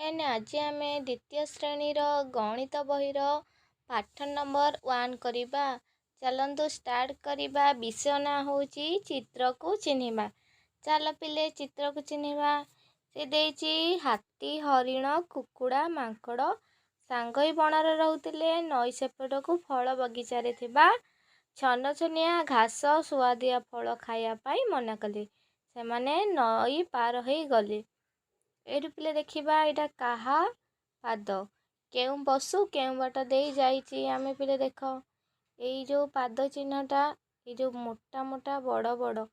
N. ଆଜି ଆମେ ଦ୍ୱିତୀୟ ଶ୍ରେଣୀର ଗଣିତ ବହିର ପାଠ ନମ୍ବର 1 କରିବା। ଚାଲନ୍ତୁ ଷ୍ଟାର୍ଟ କରିବା। ବିଷୟ ନାଁ ହେଉଛି ଚିତ୍ରକୁ ଚିହ୍ନିବା। ଚାଲ ପିଲେ, ଚିତ୍ରକୁ ଚିହ୍ନିବା। ସେ ଦେଇଛି ହାତୀ, ହରିଣ, କୁକୁଡ଼ା, ମାଙ୍କଡ଼ ସାଙ୍ଗ ହୋଇ ବଣରେ ରହୁଥିଲେ। ନଈ ସେପଟକୁ ଫଳ ବଗିଚାରେ ଥିବା ଛନଛନିଆ ଘାସ ସୁଆଦିଆ ଫଳ ଖାଇବା ପାଇଁ ମନା କଲେ। ସେମାନେ ନଈ ପାର ହେଇଗଲେ। ଏଇଠୁ ପିଲେ ଦେଖିବା, ଏଇଟା କାହା ପାଦ, କେଉଁ ପଶୁ କେଉଁ ବାଟ ଦେଇ ଯାଇଛି? ଆମେ ପିଲେ ଦେଖ, ଏଇ ଯେଉଁ ପାଦ ଚିହ୍ନଟା, ଏଇ ଯେଉଁ ମୋଟା ମୋଟା ବଡ଼ ବଡ଼,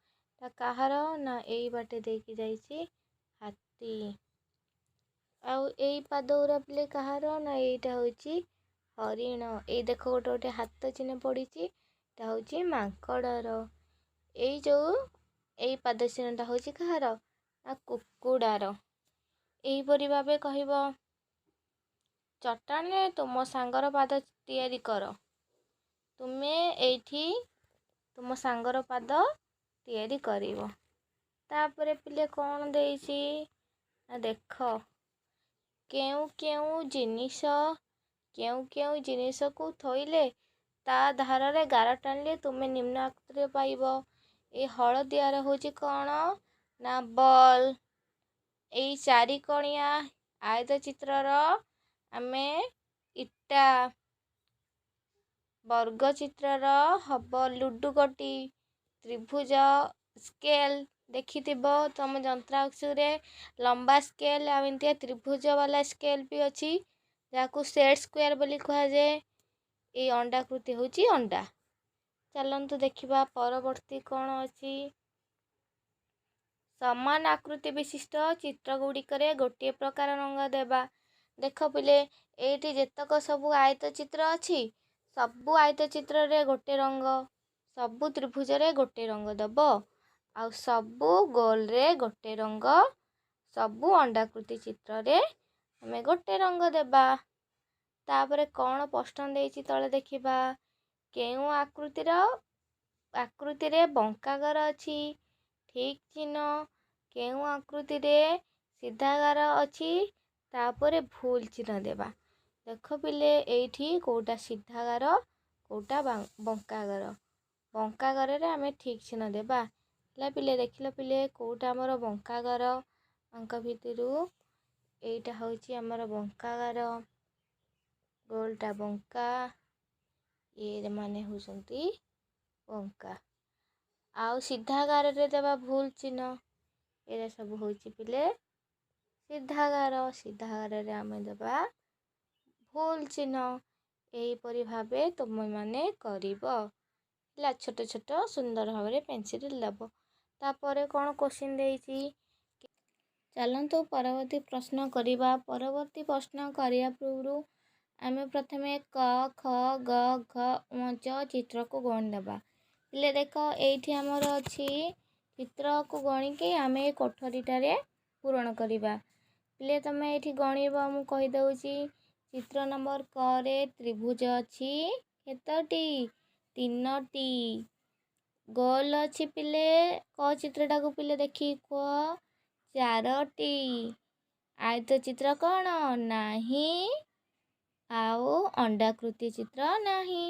ଏଟା କାହାର ନା ଏଇ ବାଟେ ଦେଇକି ଯାଇଛି ହାତୀ। ଆଉ ଏଇ ପାଦ ଗୁରା ପିଲେ କାହାର ନା ଏଇଟା ହେଉଛି ହରିଣ। ଏଇ ଦେଖ, ଗୋଟେ ଗୋଟେ ହାତ ଚିହ୍ନ ପଡ଼ିଛି, ଏଇଟା ହେଉଛି ମାଙ୍କଡ଼ର। ଏଇ ଯେଉଁ ଏଇ ପାଦ ଚିହ୍ନଟା ହେଉଛି କାହାର ନା କୁକୁଡ଼ାର। ଏହିପରି ଭାବେ କହିବ। ଚଟାଣରେ ତୁମ ସାଙ୍ଗର ପାଦ ତିଆରି କର। ତୁମେ ଏଇଠି ତୁମ ସାଙ୍ଗର ପାଦ ତିଆରି କରିବ। ତାପରେ ପିଲେ କ'ଣ ଦେଇଛି ନା ଦେଖ, କେଉଁ କେଉଁ ଜିନିଷ, କେଉଁ କେଉଁ ଜିନିଷକୁ ଥୋଇଲେ ତା ଧାରରେ ଗାର ଟାଣିଲେ ତୁମେ ନିମ୍ନ ଆକୃତିରେ ପାଇବ? ଏଇ ହଳଦିଆର ହେଉଛି କ'ଣ ନା ବଲ୍। ଏଇ ଚାରିକଣିଆ ଆୟତ ଚିତ୍ରର ଆମେ ଇଟା। ବର୍ଗ ଚିତ୍ରର ହବ ଲୁଡୁ ଗୋଟି। ତ୍ରିଭୁଜ ସ୍କେଲ୍ ଦେଖିଥିବ ତମ ଯନ୍ତ୍ରାଂଶୁରେ, ଲମ୍ବା ସ୍କେଲ୍ ଆଉ ଏମିତିଆ ତ୍ରିଭୁଜ ବାଲା ସ୍କେଲ୍ ବି ଅଛି, ଯାହାକୁ ସେଟ୍ ସ୍କୋୟାର ବୋଲି କୁହାଯାଏ। ଏଇ ଅଣ୍ଡାକୃତି ହେଉଛି ଅଣ୍ଡା। ଚାଲନ୍ତୁ ଦେଖିବା ପରବର୍ତ୍ତୀ କ'ଣ ଅଛି। ସମାନ ଆକୃତି ବିଶିଷ୍ଟ ଚିତ୍ର ଗୁଡ଼ିକରେ ଗୋଟିଏ ପ୍ରକାର ରଙ୍ଗ ଦେବା। ଦେଖ ପିଲେ, ଏଇଠି ଯେତକ ସବୁ ଆୟତ ଚିତ୍ର ଅଛି, ସବୁ ଆୟତ ଚିତ୍ରରେ ଗୋଟେ ରଙ୍ଗ, ସବୁ ତ୍ରିଭୁଜରେ ଗୋଟେ ରଙ୍ଗ ଦେବ, ଆଉ ସବୁ ଗୋଲରେ ଗୋଟେ ରଙ୍ଗ, ସବୁ ଅଣ୍ଡାକୃତି ଚିତ୍ରରେ ଆମେ ଗୋଟେ ରଙ୍ଗ ଦେବା। ତାପରେ କ'ଣ ପ୍ରଶ୍ନ ଦେଇଛି ତଳେ ଦେଖିବା। କେଉଁ ଆକୃତିର ଆକୃତିରେ ବଙ୍କା ଗାର ଅଛି, ଠିକ୍ ଚିହ୍ନ। କେଉଁ ଆକୃତିରେ ସିଧା ଗାର ଅଛି, ତାପରେ ଭୁଲ ଚିହ୍ନ ଦେବା। ଦେଖ ପିଲେ, ଏଇଠି କେଉଁଟା ସିଧା ଗାର, କେଉଁଟା ବଙ୍କା ଗାର? ବଙ୍କା ଗାରରେ ଆମେ ଠିକ୍ ଚିହ୍ନ ଦେବା। ହେଲା ପିଲେ? ଦେଖିଲ ପିଲେ, କେଉଁଟା ଆମର ବଙ୍କା ଗାର? ଆଙ୍କ ଭିତରୁ ଏଇଟା ହେଉଛି ଆମର ବଙ୍କା ଗାର। ଗୋଲଟା ବଙ୍କା, ଇଏ ମାନେ ହେଉଛନ୍ତି ବଙ୍କା। ଆଉ ସିଧା ଗାରରେ ଦେବା ଭୁଲ ଚିହ୍ନ। ଏଇଟା ସବୁ ହେଉଛି ପିଲେ ସିଧା ଗାର। ସିଧା ଗାରରେ ଆମେ ଦେବା ଭୁଲ ଚିହ୍ନ। ଏହିପରି ଭାବେ ତୁମେମାନେ କରିବ। ହେଲା? ଛୋଟ ଛୋଟ ସୁନ୍ଦର ଭାବରେ ପେନସିଲ୍ ଦେବ। ତାପରେ କ'ଣ କୋଶ୍ଚିନ୍ ଦେଇଛି? ଚାଲନ୍ତୁ ପରବର୍ତ୍ତୀ ପ୍ରଶ୍ନ କରିବା। ପରବର୍ତ୍ତୀ ପ୍ରଶ୍ନ କରିବା ପୂର୍ବରୁ ଆମେ ପ୍ରଥମେ କ, ଖ, ଗ, ଘ, ଞ ଚିତ୍ରକୁ ଗଣିଦେବା। ହେଲେ ଦେଖ, ଏଇଠି ଆମର ଅଛି, ଚିତ୍ରକୁ ଗଣିକି ଆମେ ଏ କୋଠରୀଟାରେ ପୂରଣ କରିବା। ପିଲେ, ତୁମେ ଏଇଠି ଗଣିବ, ମୁଁ କହିଦେଉଛି। ଚିତ୍ର ନମ୍ବର କରେ ତ୍ରିଭୁଜ ଅଛି କେତୋଟି? 3ଟି। ଗୋଲ ଅଛି ପିଲେ, କ ଚିତ୍ରଟାକୁ ପିଲେ ଦେଖିକି କୁହ, 4ଟି। ଆୟତ ଚିତ୍ର କ'ଣ ନାହିଁ, ଆଉ ଅଣ୍ଡାକୃତି ଚିତ୍ର ନାହିଁ।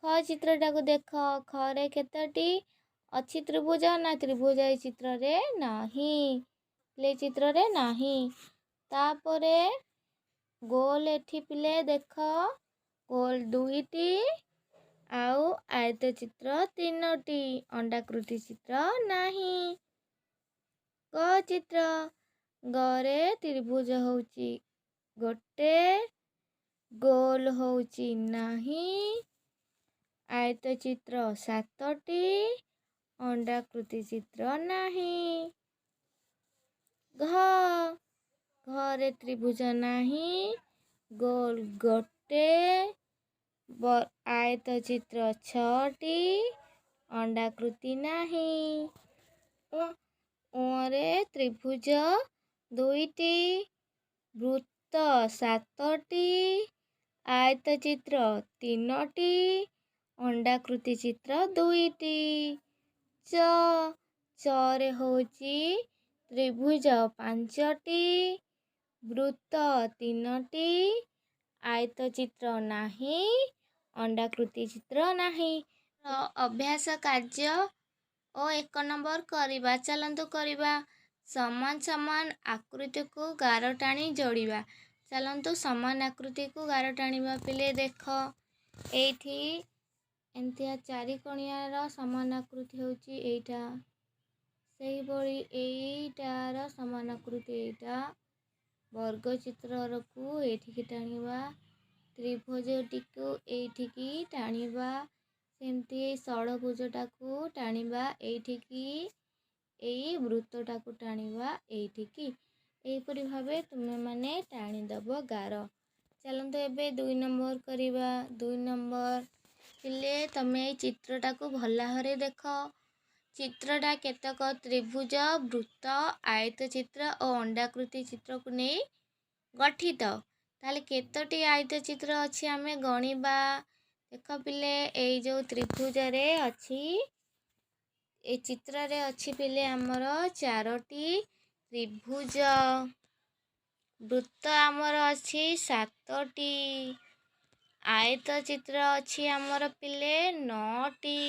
ଖ ଚିତ୍ରଟାକୁ ଦେଖ, ଖରେ କେତୋଟି ଅଛି ତ୍ରିଭୁଜ? ନା, ତ୍ରିଭୁଜ ଏ ଚିତ୍ରରେ ନାହିଁ, ପିଲେ, ଚିତ୍ରରେ ନାହିଁ। ତାପରେ ଗୋଲ ଏଠି ପିଲେ ଦେଖ, ଗୋଲ 2ଟି ଆଉ ଆୟତ ଚିତ୍ର 3ଟି, ଅଣ୍ଡାକୃତି ଚିତ୍ର ନାହିଁ। ଗ ଚିତ୍ର, ଗରେ ତ୍ରିଭୁଜ ହେଉଛି ଗୋଟେ, ଗୋଲ ହେଉଛି ନାହିଁ, ଆୟତ ଚିତ୍ର 7ଟି, ଅଣ୍ଡାକୃତି ଚିତ୍ର ନାହିଁ। ଘ, ଘରେ ତ୍ରିଭୁଜ ନାହିଁ, ଗୋଲ ଗୋଟେ, ଆୟତ ଚିତ୍ର 6ଟି, ଅଣ୍ଡାକୃତି ନାହିଁ। ଉଁରେ ତ୍ରିଭୁଜ 2ଟି, ବୃତ୍ତ 7ଟି, ଆୟତ ଚିତ୍ର 3ଟି, ଅଣ୍ଡାକୃତି ଚିତ୍ର 2ଟି। ଚ, ଚରେ ହେଉଛି ତ୍ରିଭୁଜ 5ଟି, ବୃତ୍ତ 3ଟି, ଆୟତ ଚିତ୍ର ନାହିଁ, ଅଣ୍ଡାକୃତି ଚିତ୍ର ନାହିଁ। ଅଭ୍ୟାସ କାର୍ଯ୍ୟ ଓ 1 ନମ୍ବର କରିବା। ଚାଲନ୍ତୁ କରିବା। ସମାନ ସମାନ ଆକୃତିକୁ ଗାର ଟାଣି ଯୋଡ଼ିବା। ଚାଲନ୍ତୁ ସମାନ ଆକୃତିକୁ ଗାର ଟାଣିବା। ପିଲେ ଦେଖ, ଏଇଠି ଏମିତିଆ ଚାରିକଣିଆର ସମାନ ଆକୃତି ହେଉଛି ଏଇଟା। ସେହିଭଳି ଏଇଟାର ସମାନ ଆକୃତି ଏଇଟା। ବର୍ଗ ଚିତ୍ରକୁ ଏଇଠିକି ଟାଣିବା, ତ୍ରିଭୁଜଟିକୁ ଏଇଠିକି ଟାଣିବା, ସେମିତି ଏଇ ଷଡ଼ଭୁଜଟାକୁ ଟାଣିବା ଏଇଠିକି, ଏଇ ବୃତ୍ତଟାକୁ ଟାଣିବା ଏଇଠିକି। ଏହିପରି ଭାବେ ତୁମେମାନେ ଟାଣିଦେବ ଗାର। ଚାଲନ୍ତୁ ଏବେ 2 ନମ୍ବର କରିବା। 2 ନମ୍ବର ପିଲେ, ତମେ ଏଇ ଚିତ୍ରଟାକୁ ଭଲ ଭାବରେ ଦେଖ। ଚିତ୍ରଟା କେତେକ ତ୍ରିଭୁଜ, ବୃତ୍ତ, ଆୟତ ଚିତ୍ର ଓ ଅଣ୍ଡାକୃତି ଚିତ୍ରକୁ ନେଇ ଗଠିତ। ତାହେଲେ କେତୋଟି ଆୟତ ଚିତ୍ର ଅଛି ଆମେ ଗଣିବା। ଦେଖ ପିଲେ, ଏଇ ଯେଉଁ ତ୍ରିଭୁଜରେ ଅଛି, ଏଇ ଚିତ୍ରରେ ଅଛି ପିଲେ ଆମର 4ଟି ତ୍ରିଭୁଜ। ବୃତ୍ତ ଆମର ଅଛି 7ଟି, ଆୟତ ଚିତ୍ର ଅଛି ଆମର ପିଲେ 9ଟି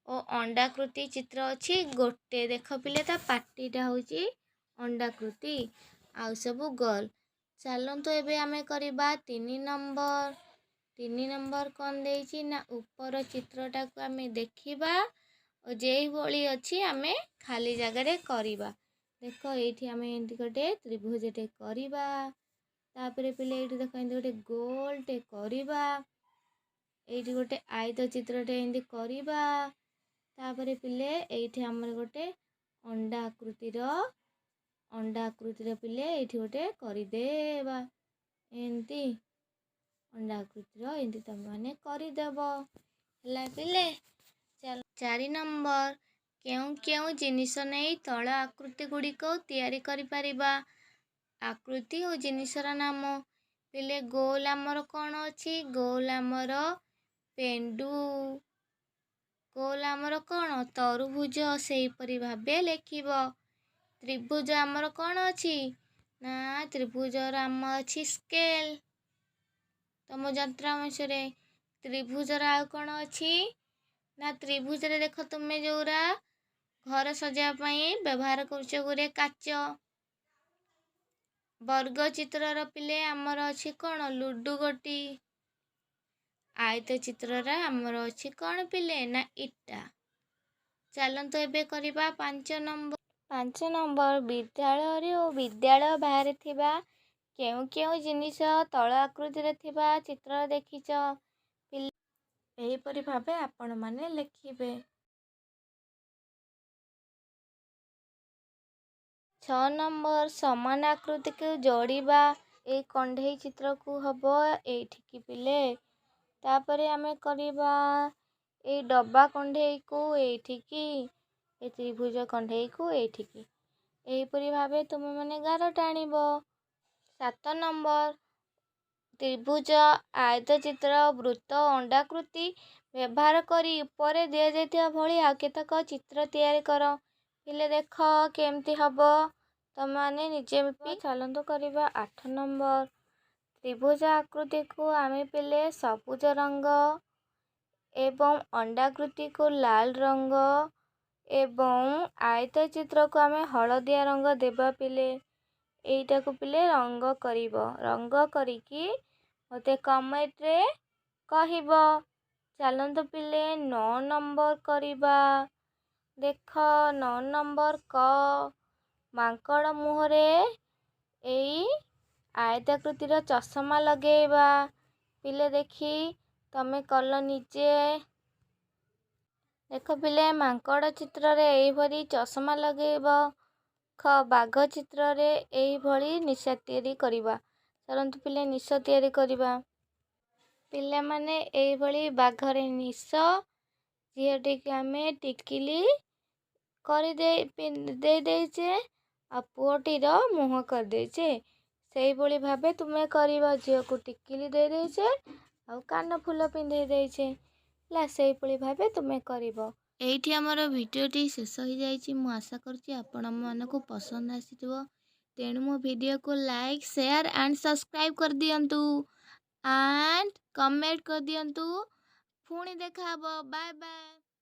ଓ ଅଣ୍ଡାକୃତି ଚିତ୍ର ଅଛି ଗୋଟେ। ଦେଖ ପିଲେ, ତା ପାଟିଟା ହେଉଛି ଅଣ୍ଡାକୃତି, ଆଉ ସବୁ ଗୋଲ। ଚାଲନ୍ତୁ ଏବେ ଆମେ କରିବା 3 ନମ୍ବର। 3 ନମ୍ବର କ'ଣ ଦେଇଛି ନା, ଉପର ଚିତ୍ରଟାକୁ ଆମେ ଦେଖିବା ଓ ଯେଉଁଭଳି ଅଛି ଆମେ ଖାଲି ଜାଗାରେ କରିବା। ଦେଖ, ଏଇଠି ଆମେ ଏମିତି ଗୋଟେ ତ୍ରିଭୁଜଟେ କରିବା। ତାପରେ ପିଲେ ଏଇଠି ଦେଖ, ଏମିତି ଗୋଟେ ଗୋଲଟେ କରିବା। ଏଇଠି ଗୋଟେ ଆୟତ ଚିତ୍ରଟେ ଏମିତି କରିବା। ତାପରେ ପିଲେ ଏଇଠି ଆମର ଗୋଟେ ଅଣ୍ଡା ଆକୃତିର ପିଲେ ଏଇଠି ଗୋଟେ କରିଦେବା। ଏମିତି ଅଣ୍ଡା ଆକୃତିର ଏମିତି ତୁମେମାନେ କରିଦେବ। ହେଲା ପିଲେ? ଚାଲ 4 ନମ୍ବର, କେଉଁ କେଉଁ ଜିନିଷ ନେଇ ତଳ ଆକୃତି ଗୁଡ଼ିକ ତିଆରି କରିପାରିବା? ଆକୃତି ଓ ଜିନିଷର ନାମ। ପିଲେ ଗୋଲ ଆମର କ'ଣ ଅଛି? ଗୋଲ ଆମର ପେଣ୍ଡୁ। ଗୋଲ ଆମର କ'ଣ? ତରୁଭୁଜ। ସେହିପରି ଭାବେ ଲେଖିବ। ତ୍ରିଭୁଜ ଆମର କ'ଣ ଅଛି ନା, ତ୍ରିଭୁଜର ଆମ ଅଛି ସ୍କେଲ ତମ ଯନ୍ତ୍ରାଂଶରେ। ତ୍ରିଭୁଜର ଆଉ କ'ଣ ଅଛି ନା, ତ୍ରିଭୁଜରେ ଦେଖ ତୁମେ ଯେଉଁରା ଘର ସଜାଇବା ପାଇଁ ବ୍ୟବହାର କରୁଛ ଗୁରେ କାଚ। ବର୍ଗ ଚିତ୍ରର ପିଲେ ଆମର ଅଛି କ'ଣ? ଲୁଡୁ ଗୋଟି। ଆୟତ ଚିତ୍ରର ଆମର ଅଛି କ'ଣ ପିଲେ ନା, ଇଟା। ଚାଲନ୍ତୁ ଏବେ କରିବା 5 ନମ୍ବର। 5 ନମ୍ବର, ବିଦ୍ୟାଳୟରେ ଓ ବିଦ୍ୟାଳୟ ବାହାରେ ଥିବା କେଉଁ କେଉଁ ଜିନିଷ ତଳ ଆକୃତିରେ ଥିବା ଚିତ୍ର ଦେଖିଛ? ଏହିପରି ଭାବେ ଆପଣମାନେ ଲେଖିବେ। 6 ନମ୍ବର, ସମାନ ଆକୃତିକୁ ଯୋଡ଼ିବା। ଏଇ କଣ୍ଢେଇ ଚିତ୍ରକୁ ହବ ଏଇଠିକି ପିଲେ। ତାପରେ ଆମେ କରିବା ଏଇ ଡବା କଣ୍ଢେଇକୁ ଏଇଠିକି, ଏ ତ୍ରିଭୁଜ କଣ୍ଢେଇକୁ ଏଇଠିକି। ଏହିପରି ଭାବେ ତୁମେମାନେ ଗାର ଟାଣିବ। 7 ନମ୍ବର, ତ୍ରିଭୁଜ, ଆୟତ ଚିତ୍ର, ବୃତ୍ତ, ଅଣ୍ଡାକୃତି ବ୍ୟବହାର କରି ଉପରେ ଦିଆଯାଇଥିବା ଭଳି ଆଉ କେତେକ ଚିତ୍ର ତିଆରି କର। ପିଲେ ଦେଖ କେମିତି ହବ, ତୁମେମାନେ ନିଜେ ବି। ଚାଲନ୍ତୁ କରିବା 8 ନମ୍ବର। ତ୍ରିଭୁଜ ଆକୃତିକୁ ଆମେ ପିଲେ ସବୁଜ ରଙ୍ଗ ଏବଂ ଅଣ୍ଡାକୃତିକୁ ଲାଲ ରଙ୍ଗ ଏବଂ ଆୟତ ଚିତ୍ରକୁ ଆମେ ହଳଦିଆ ରଙ୍ଗ ଦେବା। ପିଲେ ଏଇଟାକୁ ପିଲେ ରଙ୍ଗ କରିବ। ରଙ୍ଗ କରିକି ମୋତେ କମେଣ୍ଟରେ କହିବ। ଚାଲନ୍ତୁ ପିଲେ 9 ନମ୍ବର କରିବା। ଦେଖ 9 ନମ୍ବର କ, ମାଙ୍କଡ଼ ମୁହଁରେ ଏଇ ଆୟତାକୃତିର ଚଷମା ଲଗେଇବା। ପିଲେ ଦେଖି ତମେ କଲ ନିଜେ। ଦେଖ ପିଲେ, ମାଙ୍କଡ଼ ଚିତ୍ରରେ ଏଇଭଳି ଚଷମା ଲଗେଇବ। ଖ, ବାଘ ଚିତ୍ରରେ ଏଇଭଳି ନିଶ ତିଆରି କରିବା। ଚାଲନ୍ତୁ ପିଲେ ନିଶ ତିଆରି କରିବା। ପିଲାମାନେ ଏଇଭଳି ବାଘରେ ନିଶ, ଝିଅଟିକୁ ଆମେ ଟିକିଲି କରିଦେଇ ଦେଇ ଦେଇଛେ ଆଉ ପୁଅଟିର ମୁହଁ କରିଦେଇଛେ। ସେଇଭଳି ଭାବେ ତୁମେ କରିବ। ଝିଅକୁ ଟିକିଲି ଦେଇ ଦେଇଛେ ଆଉ କାନଫୁଲ ପିନ୍ଧେଇ ଦେଇଛେ। ହେଲା, ସେଇଭଳି ଭାବେ ତୁମେ କରିବ। ଏଇଠି ଆମର ଭିଡ଼ିଓଟି ଶେଷ ହୋଇଯାଇଛି। ମୁଁ ଆଶା କରୁଛି ଆପଣମାନଙ୍କୁ ପସନ୍ଦ ଆସିଥିବ। ତେଣୁ ମୋ ଭିଡ଼ିଓକୁ ଲାଇକ୍, ସେୟାର ଆଣ୍ଡ ସବସ୍କ୍ରାଇବ୍ କରିଦିଅନ୍ତୁ ଆଣ୍ଡ କମେଣ୍ଟ କରିଦିଅନ୍ତୁ। ପୁଣି ଦେଖାହବ, ବାଏ ବାଏ।